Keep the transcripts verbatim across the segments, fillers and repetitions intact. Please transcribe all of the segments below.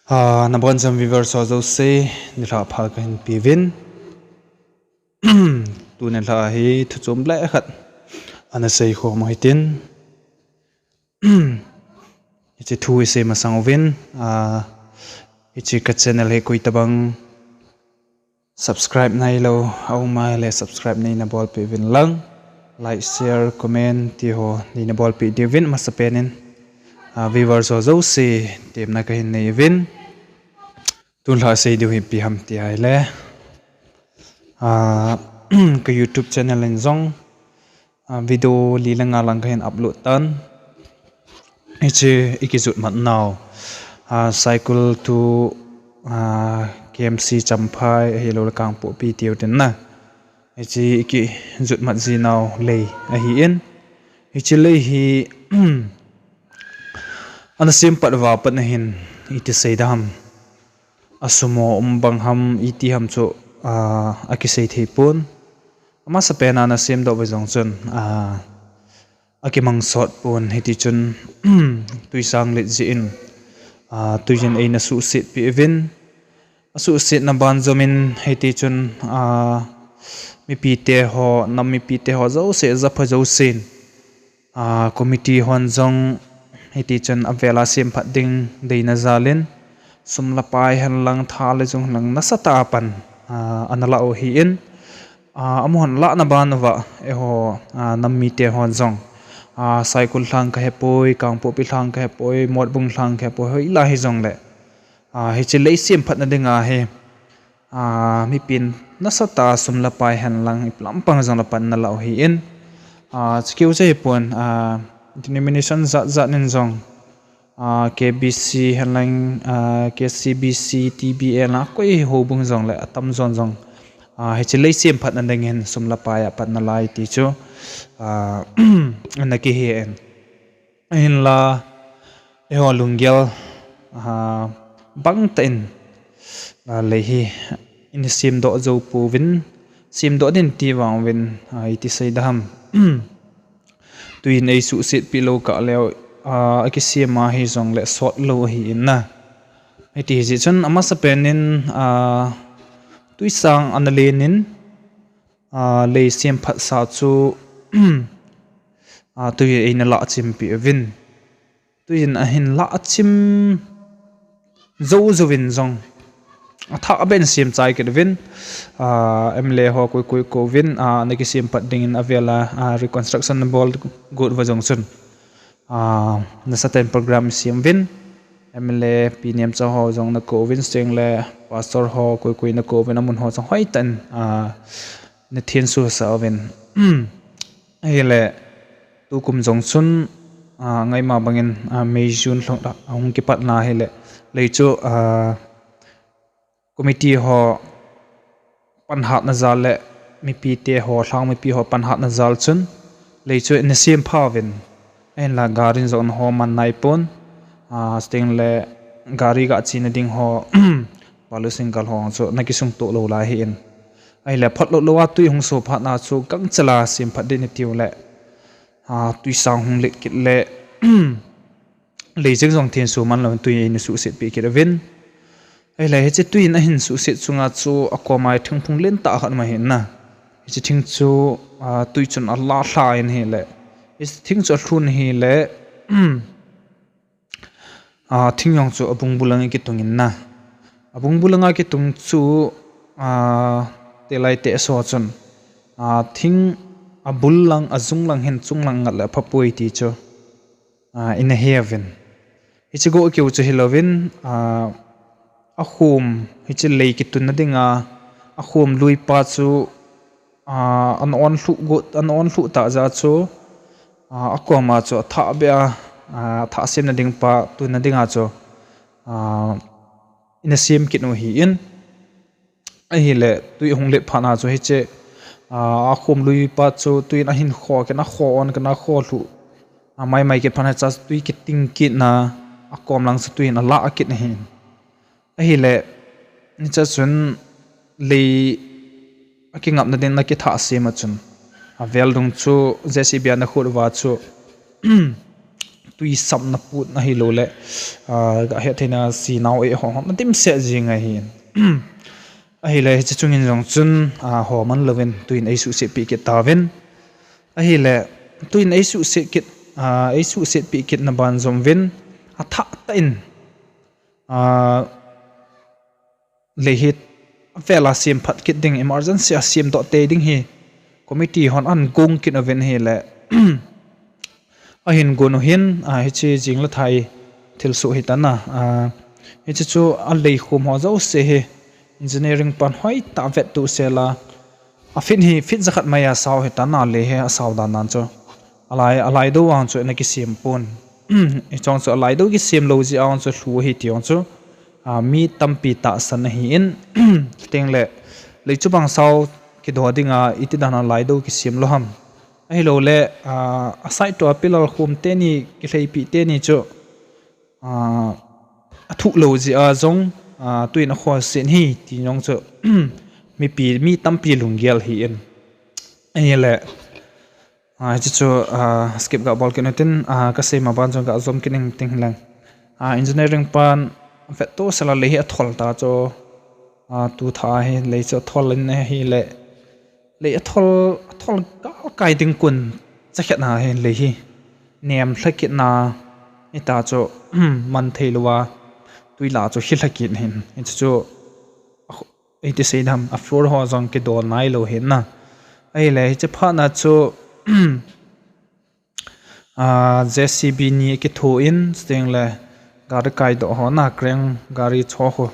Ah, nabonchauvin viewers ho jouse, nilhah pha kahin peuvin. Tuni nilhah hi thuchom le khat ana seikhom u hitin. Hiche thu isei masang uvin, ah, hiche ka channel hi koitabang subscribe nailou aum a ahile subscribe neina bolpeh uvin lang, like, share, comment ti ho neina bolpeh diuvin, amasapen in, ah, viewers ho jouse temna kahin nei uvin. Tuni nilhah sei diu hi ipi ham ti ahile, ah, ka YouTube channel in jong, ah, video li le nga lang kahin upload tan. Hiche ikijutmat nau, ah, Saikul to, ah, K M C Champhai ahiloule Kangpokpi tiu tin na. Hiche ikijutmat ji nau lei ahin. Hiche lei hi ana sem pat uva pat na hin iti sei ding ham, asumo um bang ham iti ham chu, ah, akisei thei pon. Amasapen a ana semdoh uva jong chun, ah, akimang sot pon hitichun, twisang let jeh in, ah, tuiyin eina suhsetpeh uvin. Asuhsetna ban jomin hitichun, ah, mipite ho, nam mipite ho jouse, japha jousen, ah, committee hon jong hitichun avel a semphat ding deina jal in, sum le pai hen lang, tha le jung hen lang nasatah a pan, ah, ana lah u ahin, ah, amahon alahna ban uva, eiho, ah, nam mite hon jong, ah, Saikul lhang kahepoi, Kangpokpi lhang kahepoi, Motbung lhang kahepoi, hoilai hijongle, ah, hiche lei semphatna dinga hi, ah, mipin nasatah a sum le pai hen lang, ipi lampang jongle pan ana lah u ahin, ah, chukeu chu hipon, ah, denomination jat jat in jong, ah, K B C hen lang, ah, K C B C, T B A la koi houbung jongle atamjon jong, ah, hiche lei semphatna dingin sum le pai a pan ana lah u ti chu, ah, ana kihe in. Ahinla, eiho lunggel, ah, bangtah in, ah, lei hi ina semdoh jou pouvin, semdoh ding ti vang uvin, ah, iti sei ding ham. Tuiyin eisuhsetpeh lou kah leu, ah, akisem a hijongle sot lou ahin na. Hiti hijeh chun amasapen in, ah, twisang ana len in, ah, lei semphatsa chu, ah, tuiyin eina lahchimpeh uvin. Tuiyin ahin lahchim jou jouvin jong athah beh in semchai kit uvin, ah, M L A ho koi koi kou vin, ah, ana kisem pat dingin avel a, ah, reconstruction ana bol got uva jong chun, ah, nasatah in program isem uvin, M L A Pi Nemcha ho jong ana kou uvin, chutengle pastor ho koi koi ana kou uvin, amun ho jong hoitah in, ah, ana thenso sah uvin. Ahile, tukum jong chun, ah, ngaima bangin, ah, May June lhung, ah, ahung kipatna ahile, lei chu, ah, committee ho panhatna jal le mipite ho, lhang mipi ho panhatna jal chun lei chu ina sempha uvin. Ahinla gari in jong ana ho man naipon, ah, chutengle gari gah chena ding ho, balu single ho chu ana kisungtoh lou lai ahin. Ahile photlot lou a twi hung so phatna chu gangchel a semphat ding itiule, ah, twisang hung let kit le, lei jeng jong thenso man louvin twi eina suhsetpeh kit uvin. Ahile hiche twiyin ahin suhset chunga chu akoma thingphung lentah khat um ahin na. Hiche thing chu, ah, twi chun alah lha in ahile, hiche thing chu alhun ahile, ah, thing jong chu abungbu lang akitung in na. Abungbu langa kitung chu, ah, tilai teso chun, ah, thing abul lang, ajung lang hin chung lang ngat le aphapoi ti chu, ah, ina he uvin. Hiche go keu chu hilouvin, ah, akhom, hiche lei kitunna dinga akhom luipa chu, ah, ana onlhuh got, ana onlhuh tah jeh a chu, ah, akoma chu athah beh a, ah, athah semna ding pa tunna dinga chu, ah, ina sem kit u ahin. Ahile twi ahung let phatna chu hiche, ah, akhom luipa chu twiyin ahin kho kit in, akho on kit in, akho lhuh, ah, maimai kit phatna hiche twi kiting kitna, akom lang chu twiyin alah kit ahin. Ahile, hiche chun lei akingapna ding ana kithah sem a chun, avel dung chu J C B ana khut uva chu, tui samna put ahilou le, ah, ga het theina sinau eiho hon adimset jing ahin. Ahile, hiche chungin jong chun, ah, ho man louvin, tuin eisuhset peh kit tauvin. Ahile, tuin eisuhset kit, ah, eisuhset peh kit na ban jom uvin, athah tah in, ah, lei hi avel a sem phat kit ding, emergency a sem doh tei ding hi committee hon ahin gong kit uvin ahile, ahin gon u hin, ah, hiche jing le thai thilsoh hi tan a, ah, hiche chu alei khum ho jouse hi engineering pan hoitah a vettoh sel a, a fit hi fit jakhat mai a sao hi tan a, lei hi asao dan dan chu. Alai, alai dou vang chu ana kisem pon. Hichong chu alai dou kisem lou jeh a chu lhu ahi ti jong chu, ah, mi tampi tahsan ahin, chuteng le lei chu bang sao kido ding a, iti dan a lai dou kisem lou ham. Ahilou le, ah, a side to a pillar khum teni, kilheipi teni chu, ah, athuh lou jeh a jong, ah, tuin akhol sen hi ti jong chu, mipi, mi tampi lunggel ahin. Ahile, ah, hiche chu, ah, skip ga bol kit u tin, ah, kasei ma ban chu ga jom kit ning ting lang. Ah, engineering pan vettoh sel a lei hi athol ta chu, ah, tu tha hi lei chu athol in ahile, lei athol, athol galkai ding kon chakhet na hi lei hi nem lha kit na, hita chu, man thei lou a, tui la chu hi lha kit hin, hichu chu, iti sei dam, a floor ho jong kido nai lou hin na. Ahile, hiche phat na chu, ah, J C B ni kitho in, chuteng le gari kaidoh ho na, crane gari cho ho,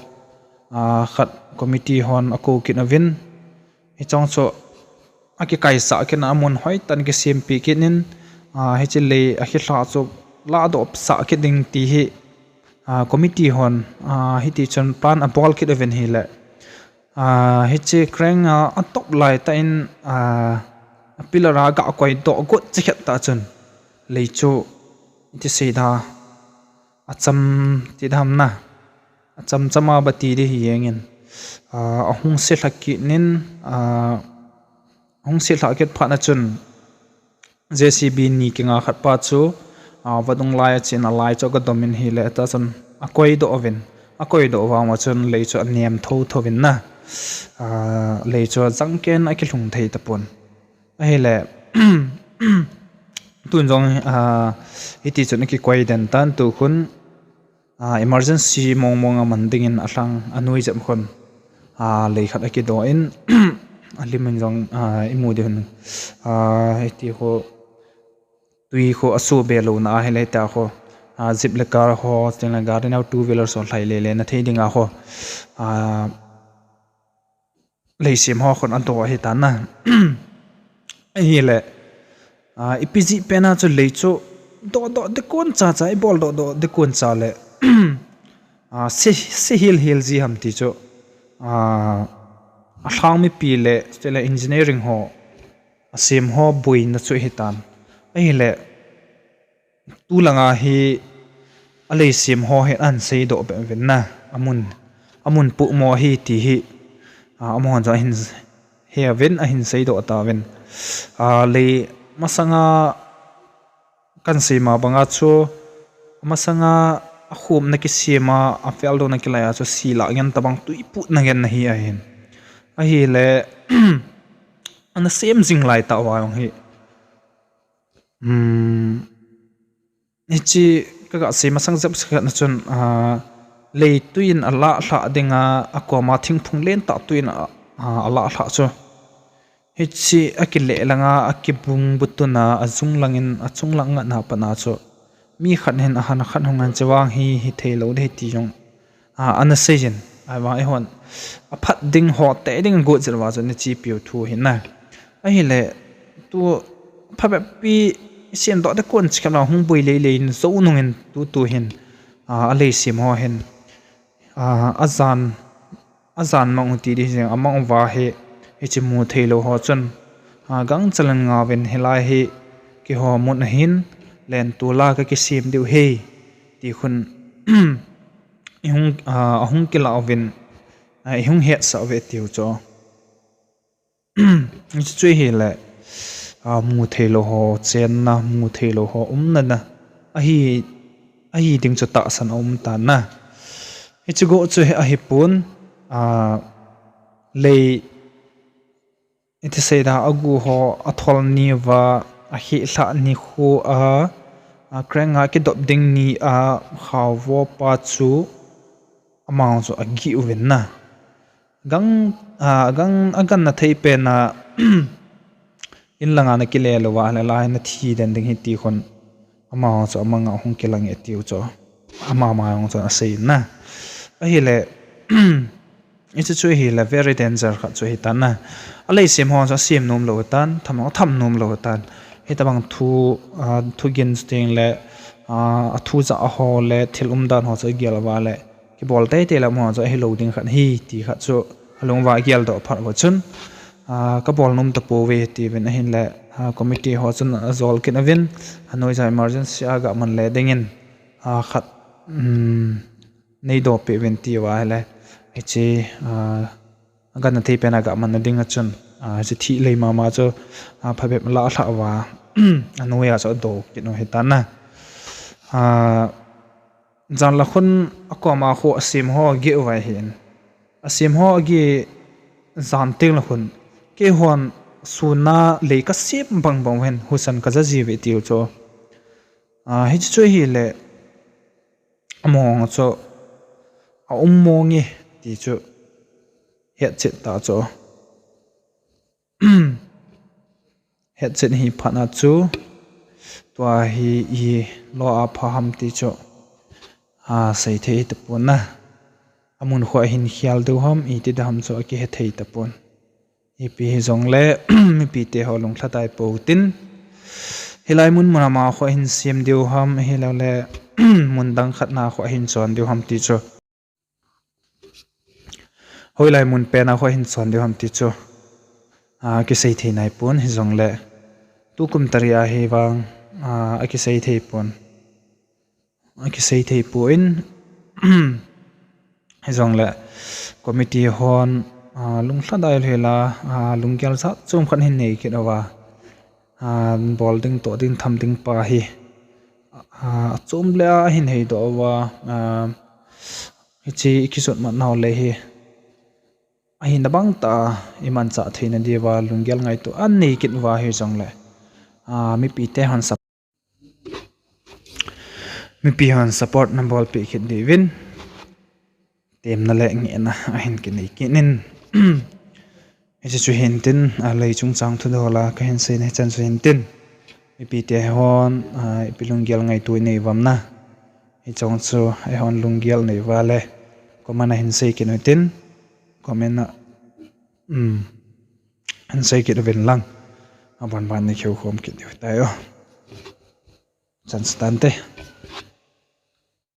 ah, khat committee hon akou kit uvin. Hichong chu akikaisah kit na, amun hoitah in kisempeh kit in, ah, hiche lei akilhah chu ladoh sah kit ding ti hi, ah, committee hon, ah, hiti chun plan abol kit uvin ahile, ah, hiche crane a, atop lai tah in, ah, a pillar a ga koidoh got chakhet tah chun lei chu, iti sei da, acham ti dam na, acham cham a bati di hi jeng in, ah, ahung se lha kit in, ah, ahung se lha kit phat na chun J C B ni kinga khat pa chu, ah, vadung lai a chun alai chu aga dom in ahile, ta chun akoidoh uvin, akoidoh vang uva chun lei chu anem tho tho uvin na, ah, lei chu ajang ken akilhung thei tapon. Ahile, tun jong, ah, hiti chun akikoi den tan tu khun, ah, emergency mong mong a man ding in alhang anoi jep khun, ah, lei khat akidoh in, alim in jong, ah, imu diu hin, ah, hiti khu, tui khu aso be lou na ahile ta khu, ah, jeep le car ho, chuteng le gari neo two wheeler ho lhai le le na thei ding a khu, ah, lei sem ho khun adoh ahi tan na. Ahile, ah, ipi jeh pen a chu lei chu doh doh ding kon cha cha, ibol doh doh ding kon cha le, ah, se, se hil hil ji ham ti chu, ah, alhang mipi le, chuteng le engineering ho, asem ho boina chu ahi tan. Ahile, tu lang a hi alei sem ho hin ahin seidoh beh uvin na, amun, amun poimo ahi ti hi, ah, amahon jong ahin he uvin, ahin seidoh tauvin. Ah, lei masang a kan sei ma bang a chu, masang a akhum na kisem a, afeldoh na kilai a chu sila ngen tabang tui put na ngen na hi ahin. Ahile, ana sem jing lai tah uva jong hi, Hmm, hiche kaga sei masang jep khat na chun, ah, lei tui in alah lhah ding a, akoma thingphung len tah tui in a, ah, alah lhah chu. Hiche akile lang a, akibung butun a, ajung lang in, achung lang ngat na pat na chu, mi khat hin ahin khat hung an che vang hi, hithei lou ding ahi ti jong, ah, ana sei jin. Ahivang eihon aphat ding ho tei ding got jeh uva chu ana chepiu thu ahi na. Ahile, tu phabep pi sem doh ding kon chikhat uva hung boi lei lei in jou nung in tu tu hin, ah, alei sem ho hin, ah, ajan, ajan mang u ti ding jeng, amang uva hi, hiche mu thei lou ho chun, ah, gangchal in ngah uvin hilai hi kiho mun ahin, len tu la kakisem diu ahi, ti khun, ihung, ah, ahung kila uvin, ah, ihung hetsah uve tiu chu. Hichu chu hile, ah, mu thei lou ho chenna, mu thei lou ho umna na, ahi, ahi ding chu tahsan a um tan na. Hiche go chu hi ahi pon, a, lei, iti sei da, agu ho athol ni uva, ahi lha ni khu a, a, kreng a kidop ding ni a, khao vo pa chu, amau chu agih uvin na. Gang, a, gang, agan na thei pen a, in langa na kile louva, le lai na thi den ding hi ti khun. Amau chu amang a hung kilang e tiu chu. Ama ma hung chu asei na. Ahile, hichu chu hile very danger khat chu hi tan na. Alei sem ho chu asem nom lou tan, tham, tham nom lou tan. Hitabang thu, a, thu gin chu ting le, a, athu ja ho le, thil umdan ho chu agel uva le. Kibol teitei le mo chu ahi lou ding khat hi ti khat chu alung uva agel doh phat uva chun, a, kabol nom tapouve tiuvin ahin le, a, committee ho chun ajol kit uvin, anoi ja emergency a gaman le dingin, a, khat, um, nei doh peh uvin tiuva ahile, hiche, a, agan na thei pen a gaman na ding a chun, a, hiche thi lei mama chu, a, phabep la lha uva, anoi a chu adoh kit u hi tan na. A, Jan la khun akoma khu asem ho agih uva hin. Asem ho agih jan teng la khun. Keihon sun a lei kasem bang bang hin husa kaja jiuve tiu chu. A, hichu chu hile among chu aum mong e ti chu hetchet ta chu. Hetchet hi phat a chu, tua hi, hi lo a pha ham ti chu, a, sei thei tapon na. Amun khu ahin khel diu ham, iti da ham chu akihe thei tapon. Ipi hijongle, mipi te ho lunglha tai pou tin. Hilai mun mun a ma khu ahin sem diu ham, hilou le, mun dang khat na khu ahin chon diu ham ti chu. Hoilai mun pen a khu ahin chon diu ham ti chu, a, kisei thei nai pon hijongle. Tukum tari a hi vang, a, akisei thei pon. Akisei thei pon. Hijongle committee hon, a, lunglha dai lhela, a, lunggel jat chom khat hin nei kit uva. A, bol ding toh ding tham ding pa hi. A, achom le ahin heidoh uva. A, Hiche i kijot mat nau le hi. Ahina bang tah a, i manchah theina diuva, lunggel ngaito anei kit uva hijongle. A, mipi te hon sap-, mipi hon support na bolpeh kit diuvin. Temna le ngehna ahin kinei kit in. Hiche chu hintin, a, lei chungchang thudol a kahin seina hichan chu hintin. Mipi te hon, a, ipi lunggel ngaito inei uvam na. Hichong chu, eihon lunggel nei uva le. Comment a hin sei kit utin. Comment a, um, hin sei kit uvin lang. Abon ban nei kheu khom kit diu tai o. Chan chu tante.